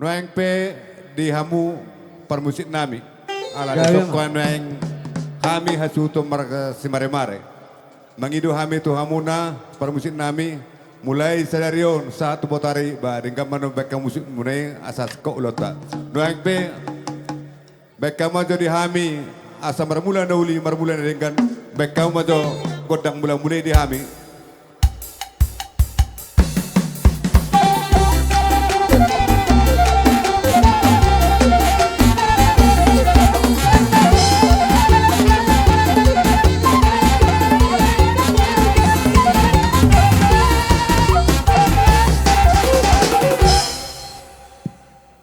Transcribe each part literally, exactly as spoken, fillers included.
Nuaeng pe di hamu parmusik nami. Ala dison nuaeng hami hasuhuton marga Simaremare. Mangido hami tu hamuna parmusik nami, mulai sadari on sahat tu botari, ba denggan ma baen hamu musik muna i asa singkop ulaonta. Nuaeng pe baen hamu ma jo di hami asa marmula na uli, marmula na denggan, baen hamu ma jo gondang mula-mula i di hami.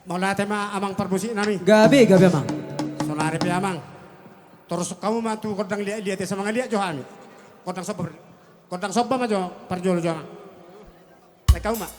Mauliate ma amang parmusik nami. Gabe, gabe amang. Saonari pe amang, torus hamu ma tu gondang liat-liat i asa mangaliat jo hami. Gondang somba, gondang somba ma jo parjolo jo amang. Baen hamu ma.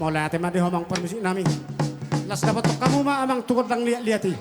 Mauliate ma di ho amang parmusik nami. Laos dapothon hamu ma amang tu gondang liat-liat i.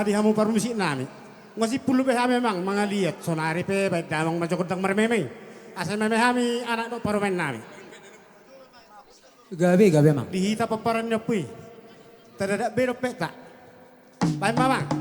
Adi hamu parmusik nami. Nga simpul be hami amang mangaliat, sonari pe baen damang ma jo gondang marmeme. Asa meme hami anak dohot parumaen nami. Gabe, gabe amang. Di hita pomparan ni ompu i. Tadadap be dompetna. Baen ma amang.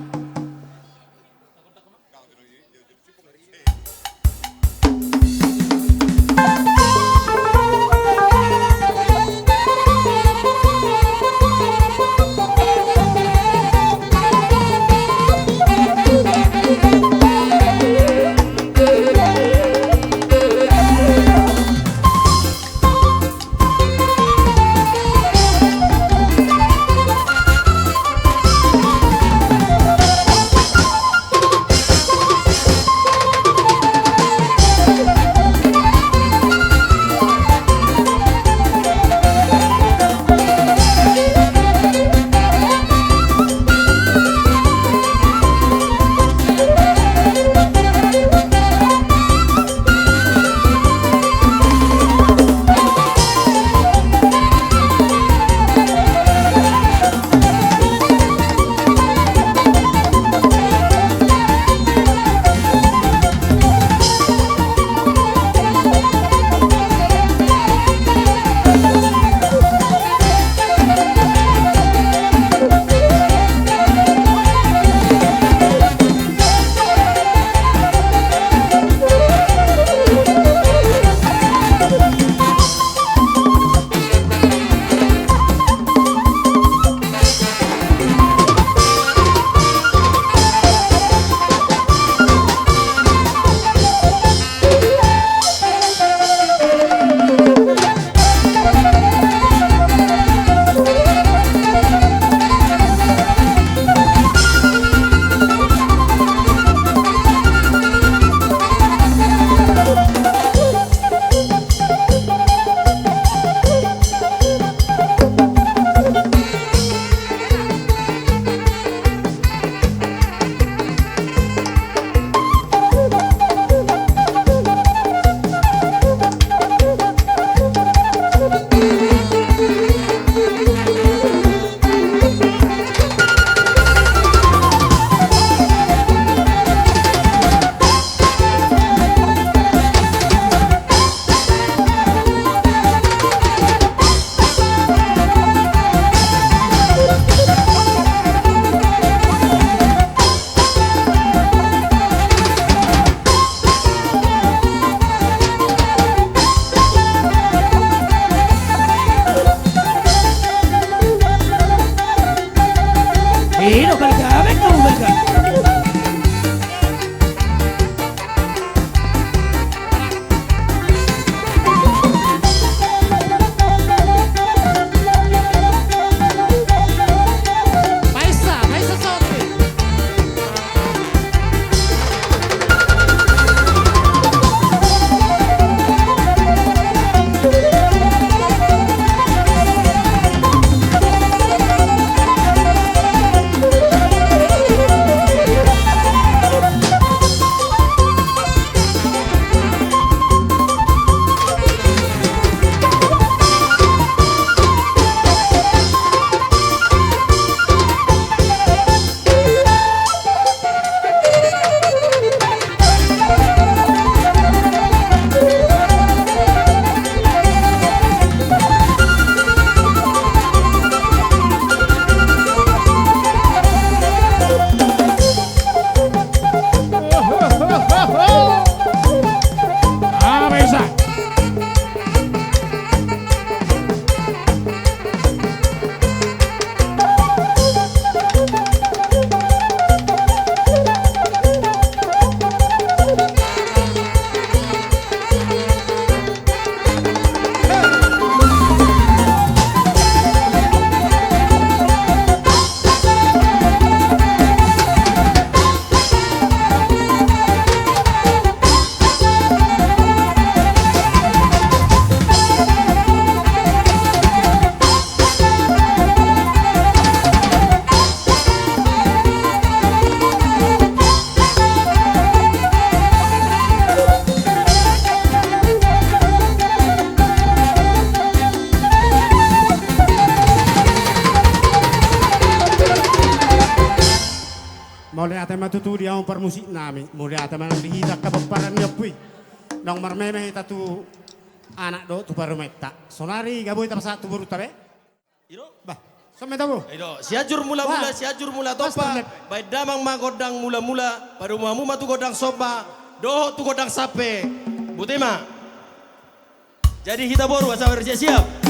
Mauliate ma tutu di hamu parmusik nami, mauliate ma nang di hita angka pomparan ni ompu i. Naung marmeme hita tu anak dohot tu parumaenta. Saonari gabe tapasahat tu borunta be. Ido? Bah, songon i ma tutu. Ido, Sianjur Mula-mula, bah, Sianjur Mula Tompa, master lep. Baen damang ma gondang mula-mula, padomu hamu ma tu gondang somba, dohot tu gondang sampe. Botima. Jadi hita boru asa bersiap-siap.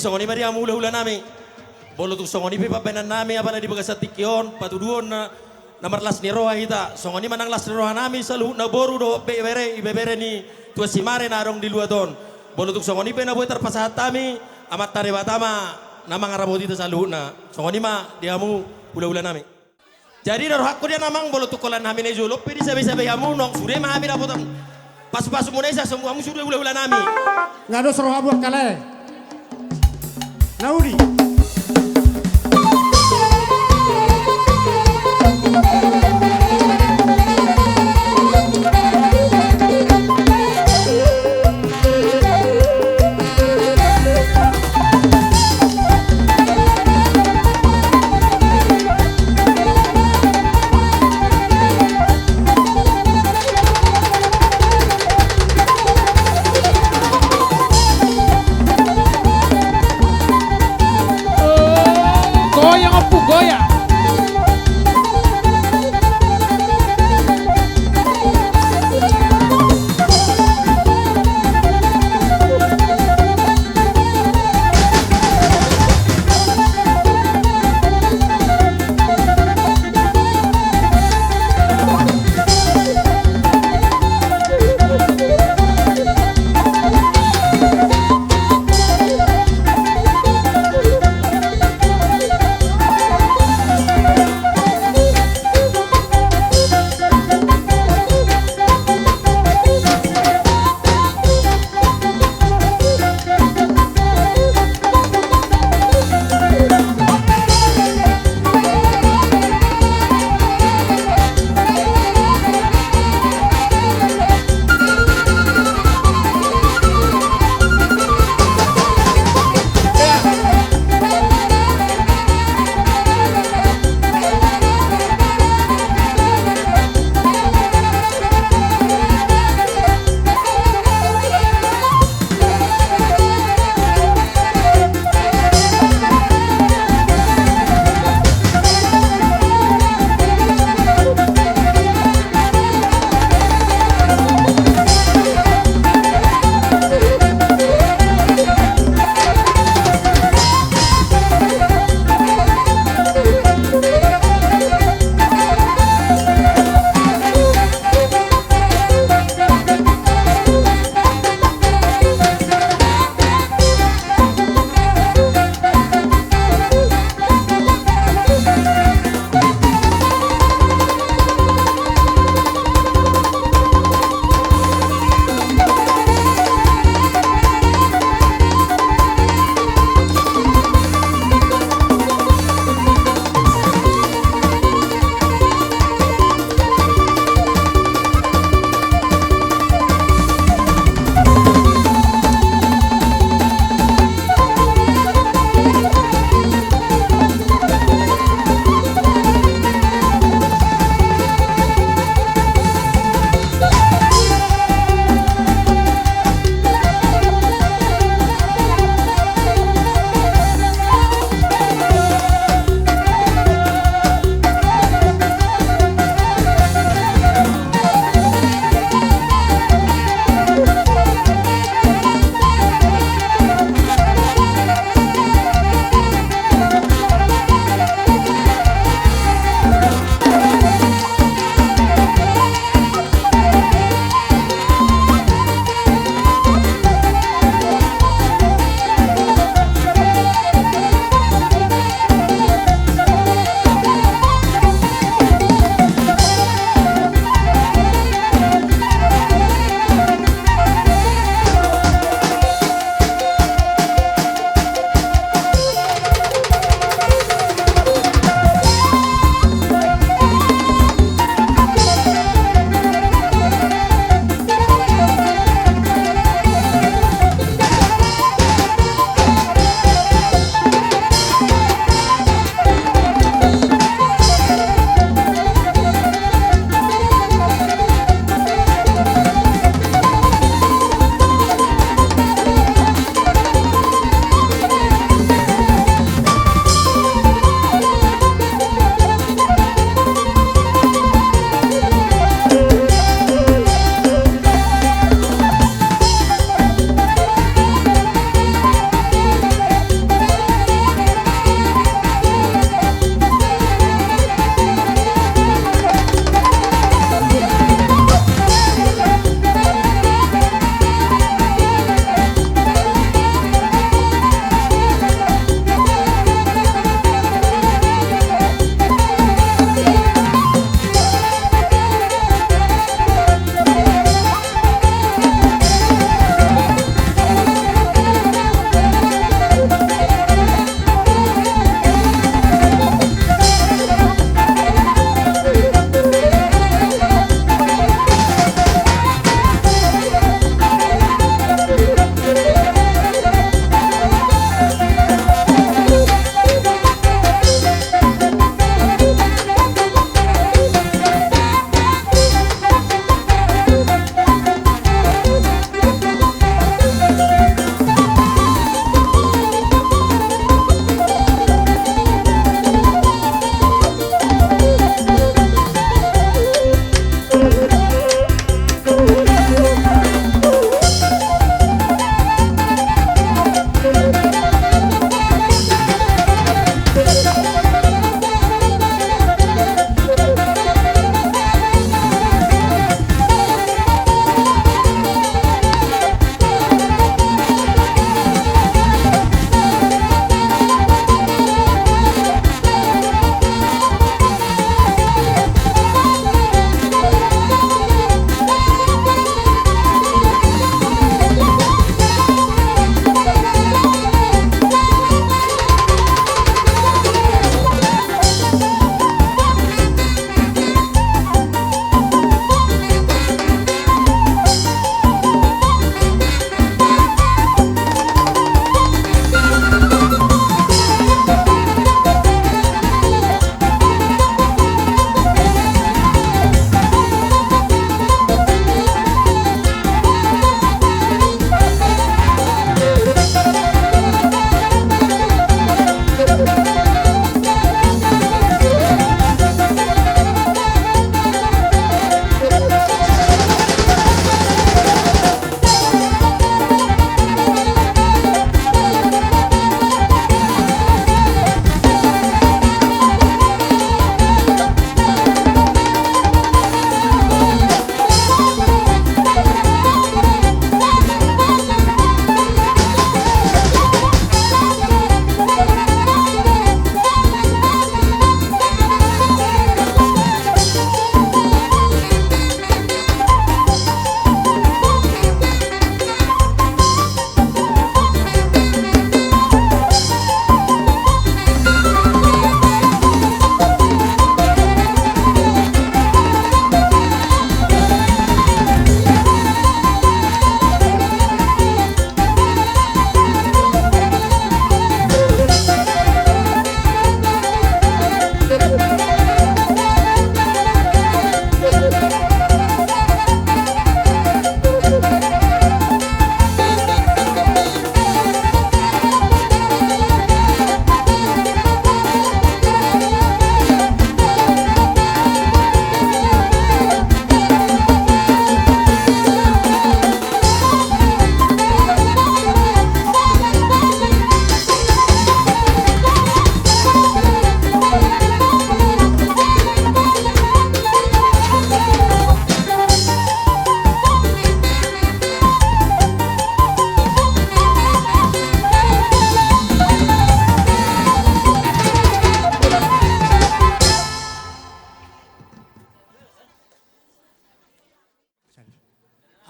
Songon i ma di hamu hulahulanami. Molo tung songon i pe pambahenannami apala di bagasan tingki on, patuduhon na, na marlas ni roha hita. Songon i ma nang las ni rohanami saluhutna boru dohot ibebere, ibebere ni tuan Simare na adong di luat on. Molo tung songon i pe na boi tarpasahat hami, Amanta Debata ma na mangaramoti hita saluhutna. Songon i ma di hamu hulahulanami. Jadi na rohangku dia namang, molo tung holan hami na di jolo pe disabeisabe hamu, nunga sude ma hami dapotan pasupasumuna i, sai songon i hamu sude hulahulanami. Nga dos rohamu angka lae. Na uli.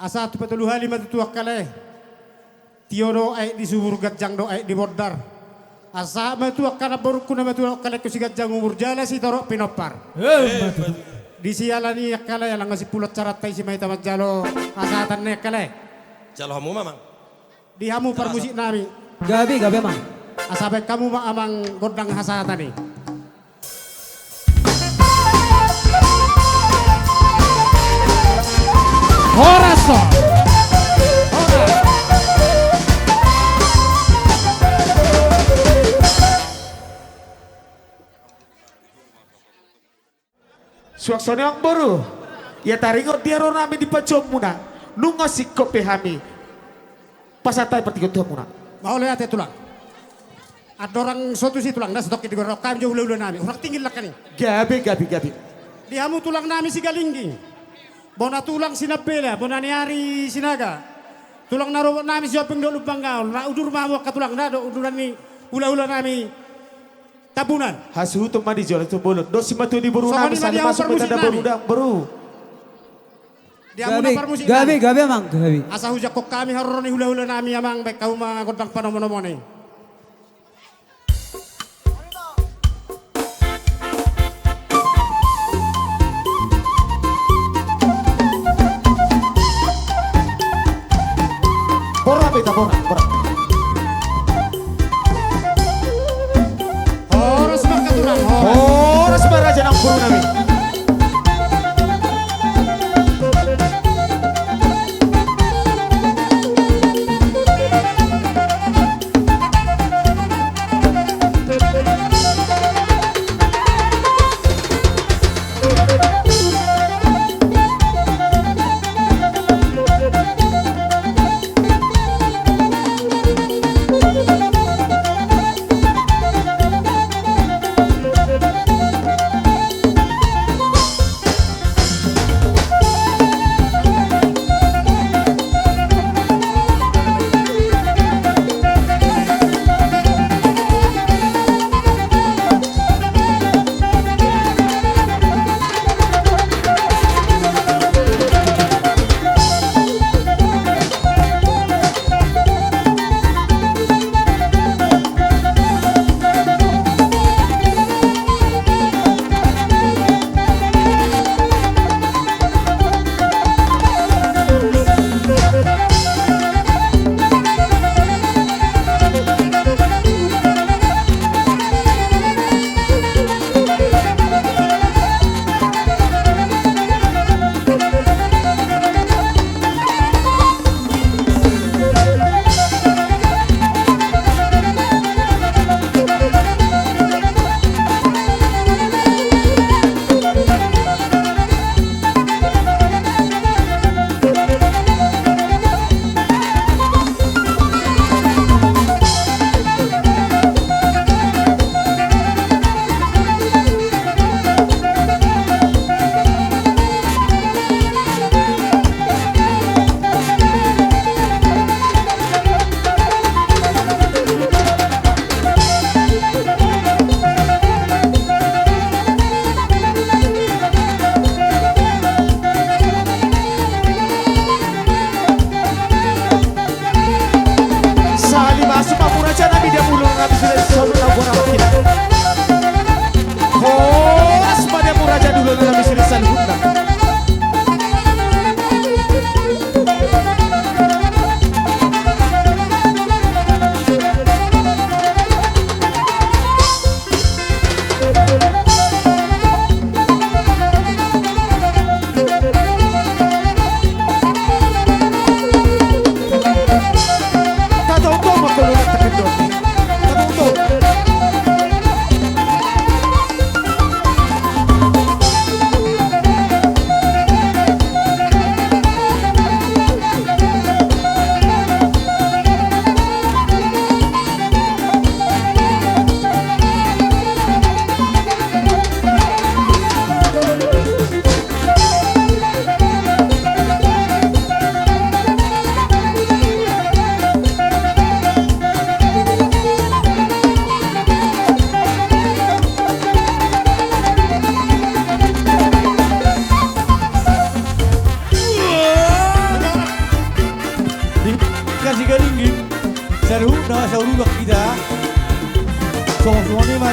Asa tu patolu hali ma tutu angka lae. Tio do aek di subur, ganjang do aek di bondar. Asa ma tutu angka namborungku na matua, angka laengku siganjang umur jala sitorop pinompar. Eh, ma tutu. Di siala ni angka lae, ala nga simpul acaranta, isi ma hita manjalo hasahatan ni angka lae. Jalo hamu ma, Amang. Di hamu parmusik nami. Gabe, gabe, Amang. Asa baen hamu ma, Amang, gondang hasahatan i. Horas on. Horas. Suang songon i, Amangboru. Ia taringot di haroro nami di panjouonmuna, nunga singkop be hami pasahat hami partingkian tu hamuna. Mauliate, Tulang. Andorang so tusi, Tulang, na so tongkin digorakhon hami jo hulahula nami, hurang tinggi langka ni. Gabe, gabe, gabe. Di hamu tulang nami Sigalingging, bona tulang Sinambela, bona ni ari Sinaga, tulang na robot nami Sihombing dohot Lumban Gaol, na udur ma hamu angka tulang, na do uduran ni hulahula nami Tambunan. Hasuhuton ma di jolo tu bolon. Dos si matua di boru nami, songon i ma di hamu parmusik nami. Boru. Di hamu na parmusik nami. Gabe, gabe, Amang, gabe. Asa hujangkon hami haroro ni hulahula nami, Amang, baen hamu ma gondang panomonomon i. Bora, beta, bora, bora. Horas ma, Tulang, horas. Horas ma, raja nang boru nami. Sahali masuk ma hamu raja nami di hamu hulahula nami sude saluhutna, bona makin. Horas ma di hamu raja nami hulahula nami sude saluhutna.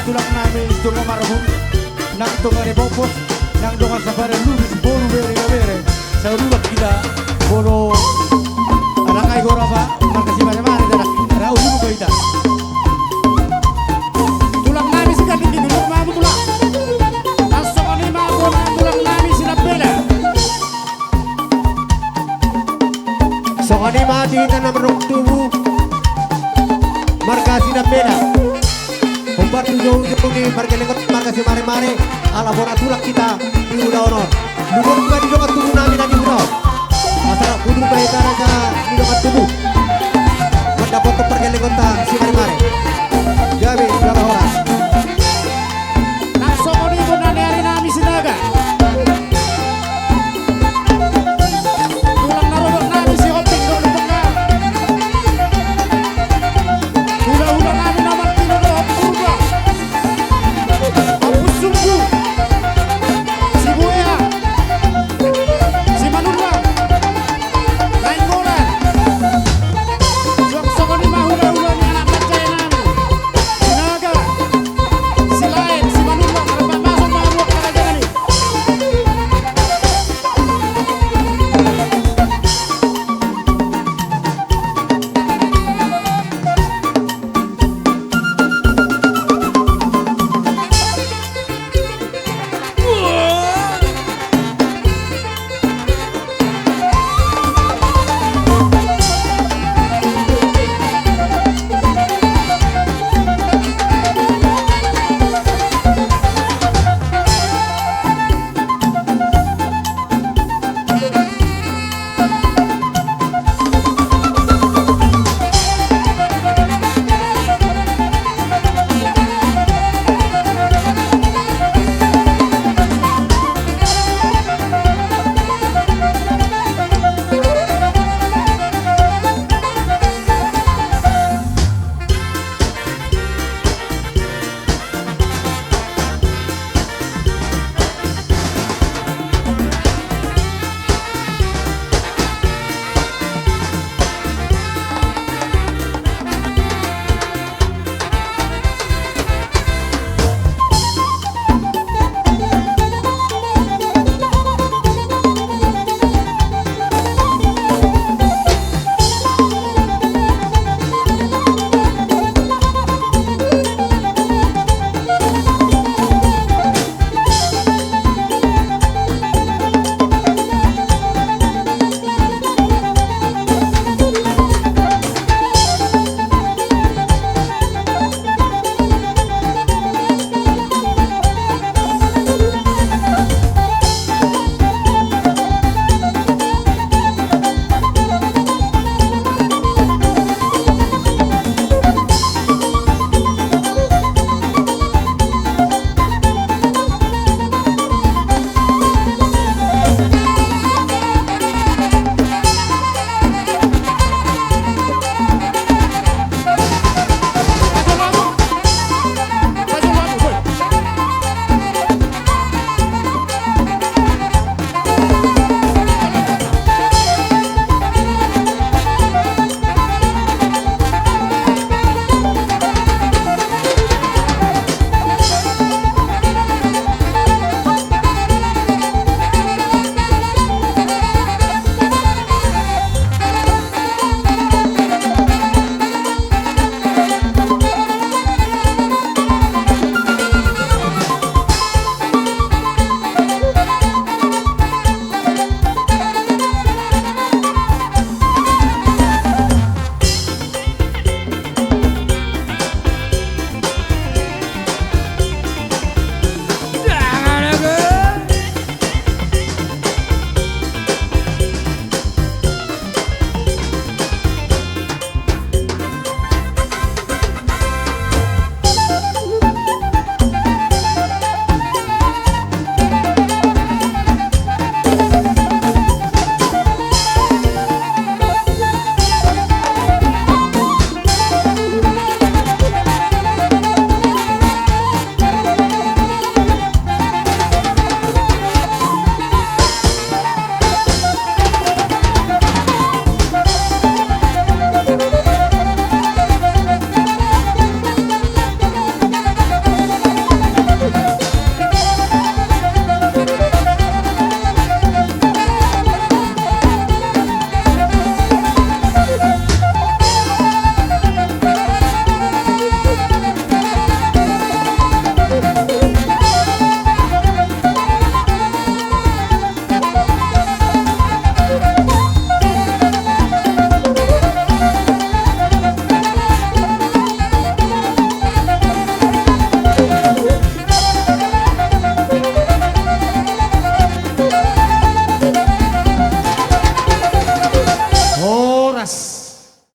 Tulang nami Tonga Marbun, nang Tonga ni Bopos, nang dongan sapadan Lubis, boru, bere, ibebere. Saur matua hita, molo alai gora ba marga Simaremare, danak, ra ujung ko hita. Tulang nami Sikaningki, duduk ma hamu tulang. Nang songon i ma bona tulang nami Sinambela. Songon i ma di hita na mardongan tubu marga Sinambela. Hombar tu joujou ni marga Lenggot, marga Simaremare, ala bona tulang hita di ulaon on. Mundut ma di dongan tubu nami na di huta on. Asa mundut ma hita raja ni dongan tubu. Mandapothon marga Lenggot ta Simaremare. Gabe, gabe horas.